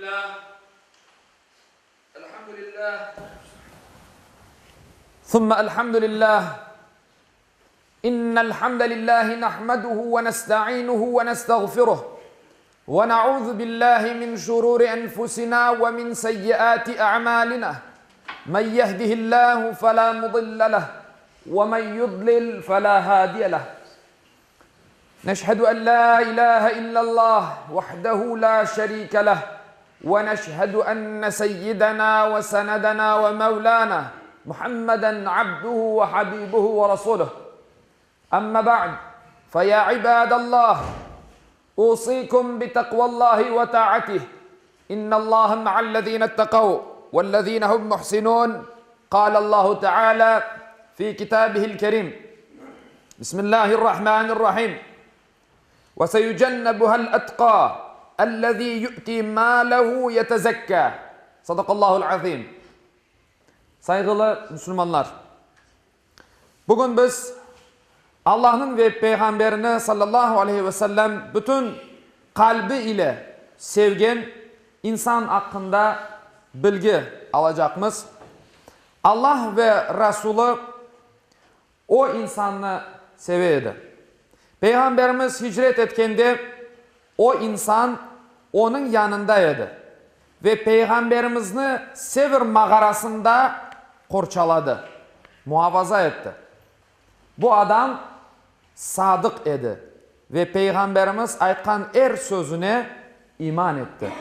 لله الحمد لله ثم الحمد لله إن الحمد لله نحمده ونستعينه ونستغفره ونعوذ بالله من شرور أنفسنا ومن سيئات أعمالنا من يهده الله فلا مضل له ومن يضلل فلا هادي له نشهد أن لا إله إلا الله وحده لا شريك له ونشهد أن سيدنا وسندنا ومولانا محمدا عبده وحبيبه ورسوله أما بعد فيا عباد الله أوصيكم بتقوى الله وطاعته إن الله مع الذين اتقوا والذين هم محسنون قال الله تعالى في كتابه الكريم بسم الله الرحمن الرحيم وسيجنبها الأتقى الذي يؤتي ماله يتزكى صدق الله العظيم Sayğılı musulmanlar! Bugün biz Allahnıñ ve Peyğamberini sallallahu aleyhi ve sellem bütün qalbi ile sevgen insan aqqında bilgi alacaqmız. Allah ve Rasulı o insannı seve edi. Peyğamberimiz hicret etkende o insan onıñ yanında edi ve Peyğamberimizni Sevr mağarasında qorçaladı, muafaza etti. Bu adam sadıq edi ve Peyğamberimiz aytqan er sözüne iman etti.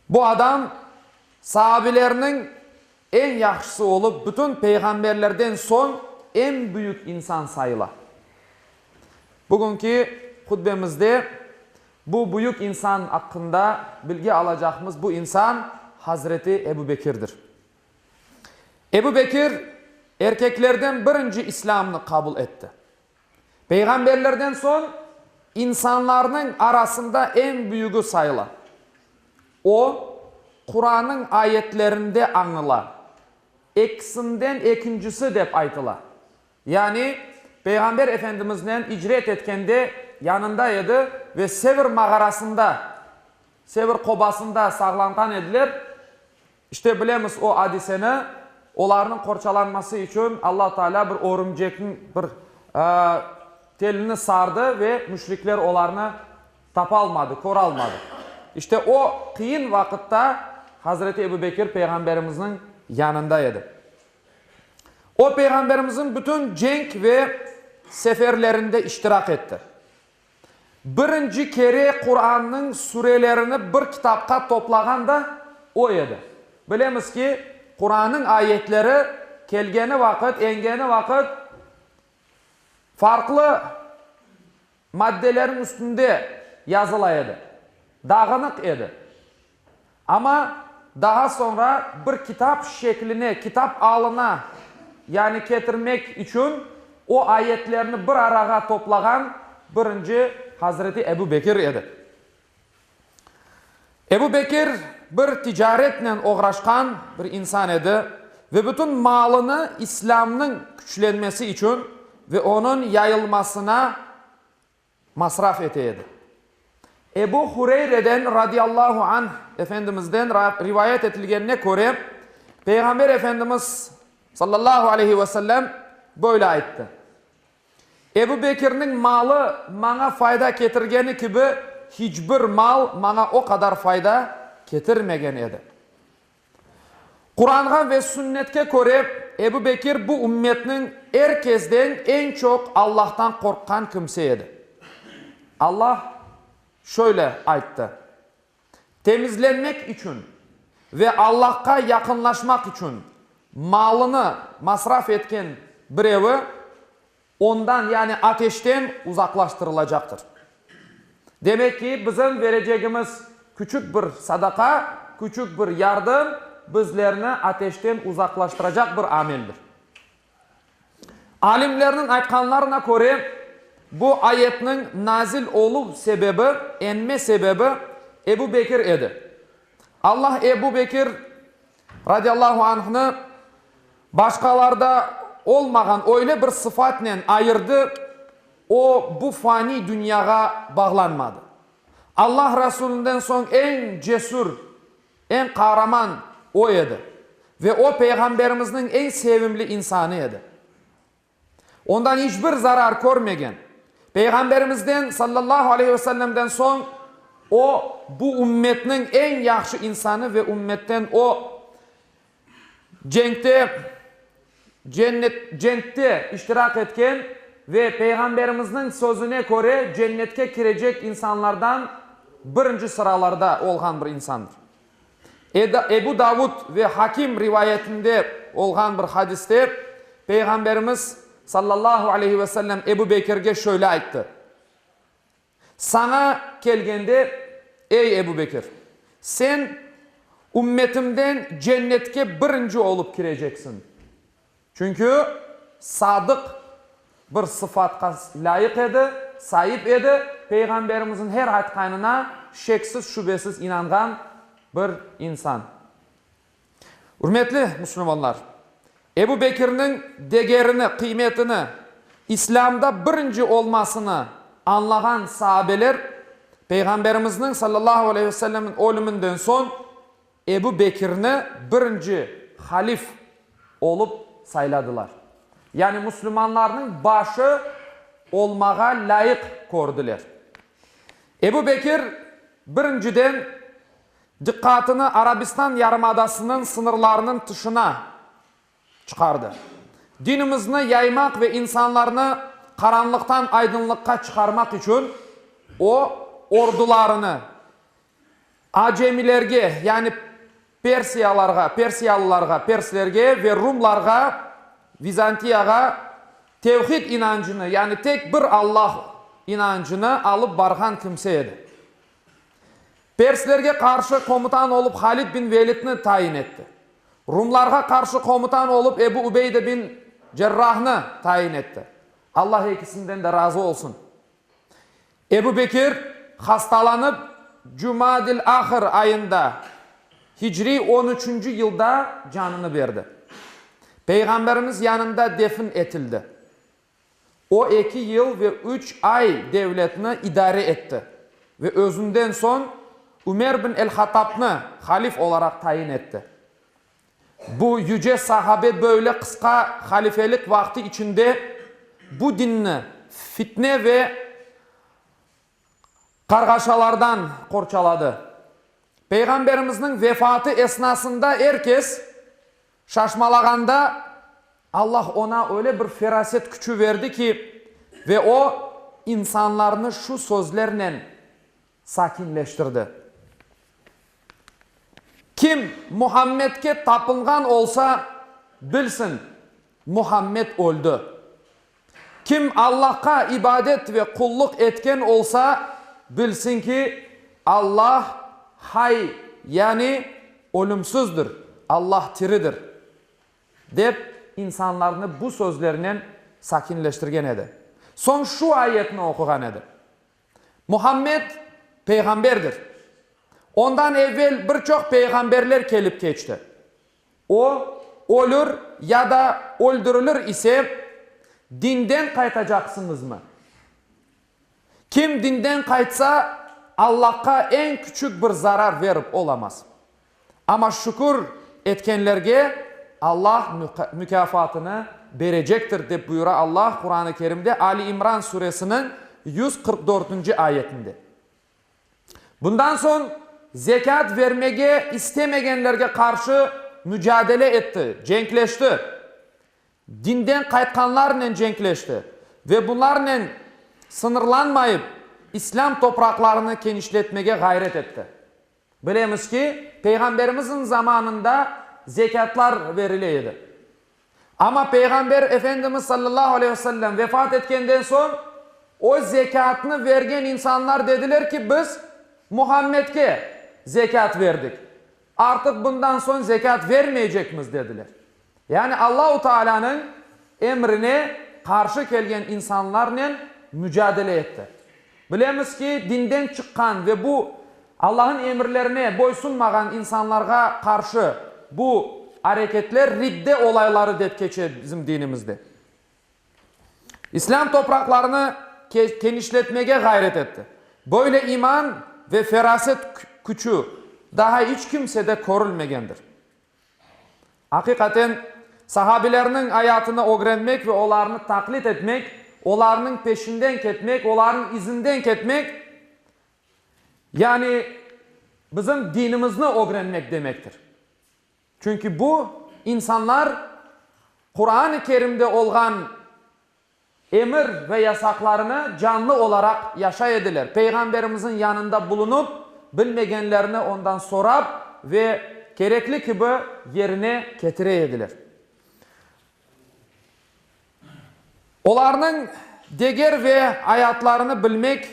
Bu adam saabilerniñ eñ yahşısı olıp, bütün peyğamberlerden soñ eñ büyük insan sayıla. Bugünki hutbemizde bu büyük insan aqqında bilgi alacaqmız. Bu insan Hazreti Ebu Bekirdir. Ebu Bekir erkeklerden birinci İslâmnı qabul etti. Peyğamberlerden soñ insanlarnıñ arasında eñ büyügi sayıla. O, Qurannıñ ayetlerinde añıla, ekisinden ekincisi dep aytıla. Yani, Peyğamber Efendimiznen icret etkende yanında edi ve Sevr mağarasında, Sevr qobasında saqlanğan ediler. İşte, bilemiz o adiseni, olarnıñ qorçalanması içün Alla Taalâ bir örümcekniñ bir telini sardı ve müşrikler olarnı tapalmadı, köralmadı. İşte, o qıyın vaqıtta Hazreti Ebu Bekir Peyğamberimizniñ yanında edi. O, Peyğamberimizniñ bütün cenk ve seferlerinde iştirak etti. Birinci kere Qurannıñ surelerini bir kitapqa toplağan da o edi. Bilemiz ki, Qurannıñ ayetleri kelgeni vaqıt, engeni vaqıt farqlı maddelerniñ üstünde yazıla edi, dağınıq edi. Amma daha soñra bir kitap şekline, kitap alına, yani ketirmek içün o ayetlerni bir arağa toplağan birinci Hazreti Ebu Bekir edi. Ebu Bekir bir ticaretnen oğraşqan bir insan edi ve bütün malını İslâmnıñ küçlenmesi içün ve onıñ yayılmasına masraf ete edi. Ebu Hureyreden radiyallahu anh Efendimizden rivayet etilgenine köre, Peyğamber Efendimiz sallallahu aleyhi ve sellem böyle ayttı, Ebu Bekirniñ malı maña fayda ketirgeni kibi hiç bir mal maña o qadar fayda ketirmegen edi. Quranğa ve Sünnetke köre, Ebu Bekir bu ümmetniñ er kesden eñ çoq Allahtan qorqqan kimse edi. Allah şöyle ayttı, Temizlenmek içün ve Allahqa yaqınlaşmaq içün malını masraf etken birevi, Ondan, yani ateşten uzaqlaştırılacaqtır. Demek ki, bizim verecegimiz küçük bir sadaqa, küçük bir yardım bizlerni ateşten uzaqlaştıracaq bir ameldir. Alimlerniñ aytqanlarına köre, bu ayetniñ nazil oluv sebebi, enme sebebi Ebu Bekir edi. Allah Ebu Bekir, radiyallahu anhnı, Başqalarda olmağan öyle bir sıfatnen ayırdı, o, bu faniy dünyağa bağlanmadı. Allah Rasulünden soñ eñ cesür, eñ qaraman o edi. Ve o Peyğamberimizniñ eñ sevimli insanı edi. Ondan iç bir zarar körmegen. Peyğamberimizden, sallallahu aleyhi ve sellemden, soñ o, bu ümmetniñ eñ yahşı insanı ve ümmetten o, cenkte, cennet, cenkte iştirak etken ve Peyğamberimizniñ sözüne köre cennetke kirecek insanlardan birinci sıralarda olğan bir insandır. Ebu Davud ve Hakim rivayetinde olğan bir hadiste Peyğamberimiz, sallallahu aleyhi ve sellem, Ebu Bekirge şöyle ayttı, Saña kelgende, ey Ebu Bekir, sen ümmetimden cennetke birinci olıp kireceksiñ. Çünki sadıq bir sıfatqa lâyıq edi, saip edi, Peyğamberimizniñ her aytqanına şeksiz-şübesiz inanğan bir insan. Ürmetli musulmanlar, Ebu Bekirniñ degerini, qıymetini, İslâmda birinci olmasını añlağan saabeler, Peyğamberimizniñ, sallallahu aleyhi ve sellem, ölüminden soñ Ebu Bekirni birinci halif olıp sayladılar. Yani musulmanlarnıñ başı olmağa lâyıq kördiler. Ebu Bekir birinciden diqqatını Arabistan yarımadasınıñ sıñırlarınıñ tışına çıqardı. Dinimizni yaymaq ve insanlarnı qaranlıqtan aydınlıqqa çıqarmaq içün o, ordularını Acemilerge, yani persiyalarğa, persiyalılarğa, perslerge ve rumlarğa, Vizantiyağa tevhid inancını, yani tek bir Allah inancını alıp barğan kimse edi. Perslerge qarşı komutan olıp Halid bin Velidni tayin etti. Rumlarğa qarşı komutan olıp Ebu Ubeyde bin Cerrahnı tayin etti. Allah ekisinden de razı olsun. Ebu Bekir hastalanıp Cumadil-Ahır ayında, hicriy on üçünci yılda canını berdi. Peyğamberimiz yanında defn etildi. O eki yıl ve üç ay devletni idare etti ve özünden soñ Ümer bin el-Hattabnı halif olaraq tayin etti. Bu yüce sahabe böyle qısqa halifelik vaqtı içinde bu dinni fitne ve qarğaşalardan qorçaladı. Peyğamberimizniñ vefatı esnasında er kes şaşmalağanda Allah oña öyle bir feraset küçü verdi ki, ve o insanlarnı şu sözlernen sakinleştirdi. Kim Muhammedke tapınğan olsa, bilsin, Muhammed öldi. Kim Allahqa ibadet ve qullıq etken olsa, bilsin ki, Allah hay, yani ölümsizdir, Allah tiridir, dep insanlarnı bu sözlernen sakinleştirgen edi. Soñ şu ayetni oquğan edi. Muhammed, peyğamberdir. Ondan evvel bir çoq peyğamberler kelip keçti. O, ölür ya da öldürilir ise, dinden qaytacaqsıñızmı? Kim dinden qaytsa, Allahqa eñ küçük bir zarar verip olamaz. Amma şükür etkenlerge Allah mükâfatını berecektir, dep buyura Allah Quran-ı Kerimde Ali İmran suresiniñ 144-nci ayetinde. Bundan soñ zekât vermege istemegenlerge qarşı mücadele etti, cenkleşti. Dinden qaytqanlarnen cenkleşti ve bunlarnen sıñırlanmayıp, İslâm topraqlarını kenişletmege ğayret etti. Bilemiz ki, Peyğamberimizniñ zamanında zekâtlar verile edi. Amma Peyğamber Efendimiz sallallahu aleyhi ve sellem vefat etkenden soñ, o zekâtnı vergen insanlar dediler ki, biz Muhammedke zekât verdik, artıq bundan soñ zekât vermeycekmiz, dediler. Yani Allahu Taalânıñ emrine qarşı kelgen insanlarnen mücadele etti. Bilemiz ki, dinden çıqqan ve bu Allah'ın emirlerine boysunmağan insanlarğa qarşı bu areketler ridde olayları dep keçe bizim dinimizde. İslâm topraqlarını kenişletmege ğayret etti. Böyle iman ve feraset küçü daha iç kimsede körülmegendir. Aqiqaten, sahabilerniñ ayatını ögrenmek ve olarnı taqlit etmek, olarnıñ peşinden ketmek, olarnıñ izinden ketmek, yani bizim dinimizni ögrenmek demektir. Çünki bu insanlar Quran-ı Kerimde olğan emir ve yasaqlarını canlı olaraq yaşay ediler. Peyğamberimizniñ yanında bulunıp, bilmegenlerini ondan sorap ve kerekli kibi yerine ketire ediler. Olarnıñ deger ve ayatlarını bilmek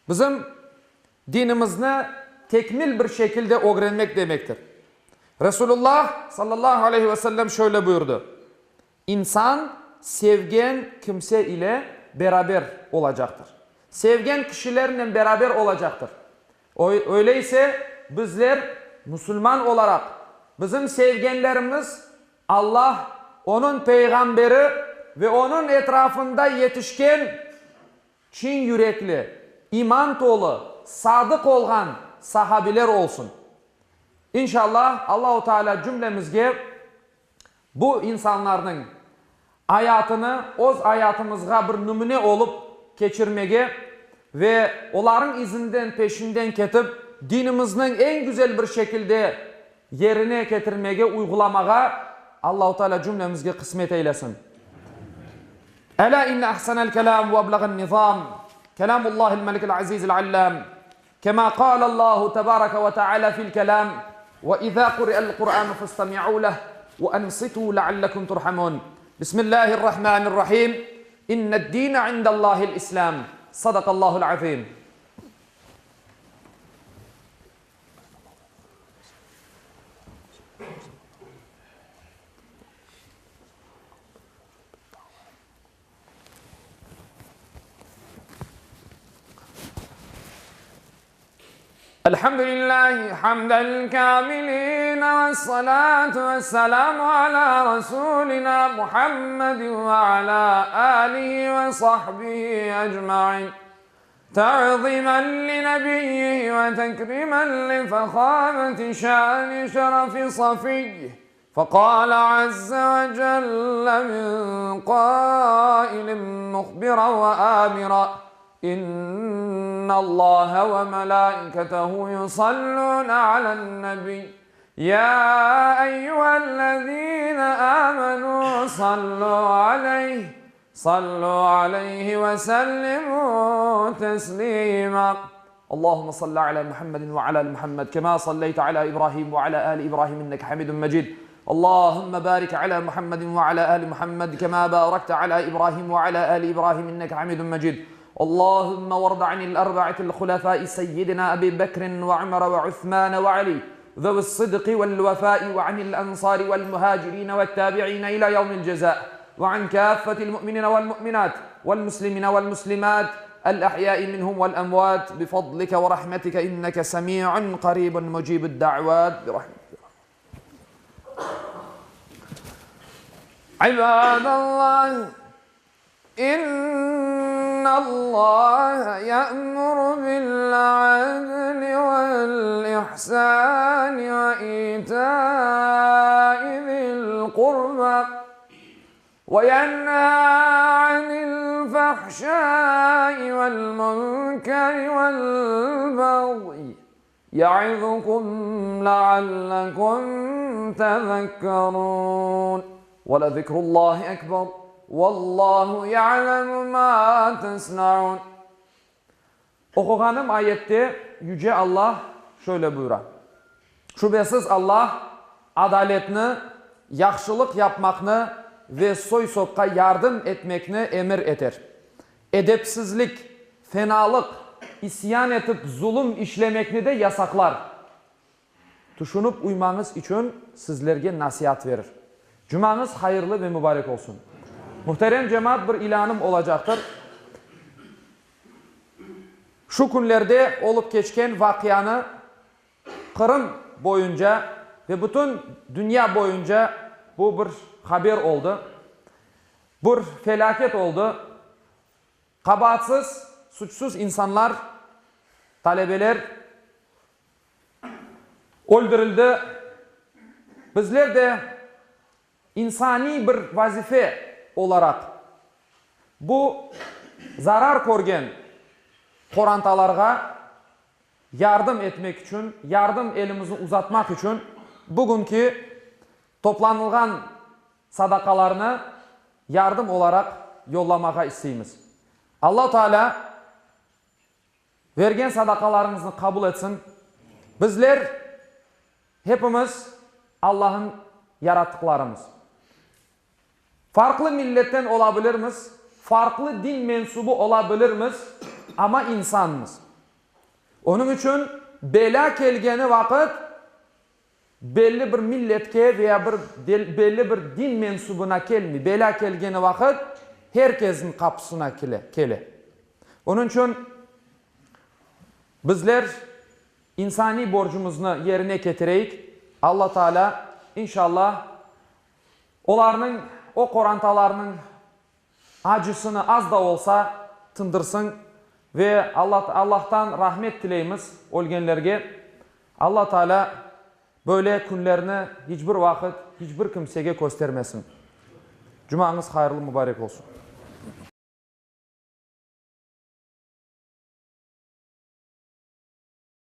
bizim dinimizni tekmil bir şekilde ögrenmek demektir. Resulullah, sallallahu aleyhi ve sellem, şöyle buyurdı, İnsan sevgen kimse ile beraber olacaqtır. Sevgen kişilernen beraber olacaqtır. Öyle ise, bizler, musulman olaraq, bizim sevgenlerimiz Allah, Onıñ Peyğamberi ve Onıñ etrafında yetişken çin yürekli, iman tolu, sadıq olğan sahabiler olsun. İnşallah, Allahu Teala cümlemizge Bu insanlarnıñ ayatını öz ayatımızğa bir nümüne olıp keçirmege ve olarıñ izinden, peşinden ketip, dinimizniñ eñ güzel bir şekilde yerine ketirmege, uyğulamağa Allahu Teala cümlemizge qısmet eylesin. Elâ inne ahsenel kelâm ve eblağen nizâm, kelâmullâhil melikil azîzil allâm. Kema qâlallahu tebareke ve teâlâ fil kelâm, Ve izâ quri'el Qur'ânu festemi'û leh ve ansitû leallekum turhamûn. Bismillâhirrahmânirrahîm. İnned-dîne indellâhil İslâm. Sadakallâhul azîm. Elhamdülillahi hamdel kâmilîn ve salâtu ve selâmu alâ rasûlinâ Muhammedin ve alâ âlihi ve sahbihi ecmaîn. Ta'zimen li nebiyyihi ve tekrimen li fehâmeti şâni şerefi safiyyihi. Feqâle azze ve celle min qâilin muhbiran ve âmiran, İnnallâhe ve melâiketehu yusallûne alen-nebiy, yâ eyyühellezîne âmenû sallû aleyh, sallû aleyhi ve sellimû teslîmâ. Allahümme salli ala Muhammedin ve ala ali Muhammed kema salleyte ala İbrahim ve ala ali İbrahim inneke hamidun mecid. Allahümme barik ala Muhammedin ve ala ali Muhammed kema barakte ala İbrahim ve ala ali İbrahim inneke hamidun mecid. Allahümme varda anil erba'atil hulefai seyyidina Ebi Bekrin ve Ömer ve Üthman ve Ali zevi's sıdqi vel vefai ve anil ensari vel muhacirin ve tabi'in ila yevmil ceza ve an kâffetil mu'minine vel mu'minat vel muslimine vel muslimat el-ahyai minhum vel-emvat bifadlike ve rahmetike inneke semi'un qaribun mucibud da'vat birahmetike İbadallah, İnnallaha ya'muru bil-'adli vel-ihsani ve ita'i zil-qurba. Ve yenhâ anil fahşâi vel munkeri vel bagyi yaizukum leallekum tezekkerûn. Ve lezikrullâhi ekber, vellâhu ya'lemu mâ tesna'ûn. Oquğanım ayette Yüce Allah şöyle buyura, Şübesiz Allah adaletni, yahşılıq yapmaqnı ve soy-sopqa yardım etmekni emir eter. Edepsizlik, fenalıq, isyan etip zulum işlemekni de yasaqlar. Tüşünip uymañız içün sizlerge nasiat verir. Cumañız hayırlı ve mübarek olsun. Muhterem cemaat bir ilânım olacaqtır. Şu künlerde olıp keçken vaqianı Qırım boyunca ve bütün dünya boyunca bu bir haber oldı. Bir felâket oldı. Qabaatsız, suçsuz insanlar. Talebeler öldürildi. Bizler de insaniy bir vazife olaraq bu zarar körgen qorantalarğa yardım etmek içün, yardım elimizni uzatmaq içün bugünki toplanılğan sadaqalarnı yardım olaraq yollamağa isteymiz. Alla Taalâ Vergen sadaqalarıñıznı qabul etsin. Bizler hepimiz Allah'ın yarattıqlarımız. Farqlı milletten ola bilirmiz, farqlı din mensubu ola bilirmiz, amma insanmız. Onıñ içün belâ kelgeni vaqıt belli bir milletke veya bir belli bir din mensubına kelmey, belâ kelgeni vaqıt her kesniñ qapısına kele. Onıñ içün bizler insaniy borcumıznı yerine ketireyik, Alla Taalâ, inşallah, olarnıñ, o qorantalarnıñ acısını az da olsa tındırsın ve Alla Allahtan rahmet tileymiz ölgenlerge. Alla Taalâ böyle künlerni hiç bir vaqıt hiç bir kimsege köstermesin. Cumañız hayırlı mubarek olsun.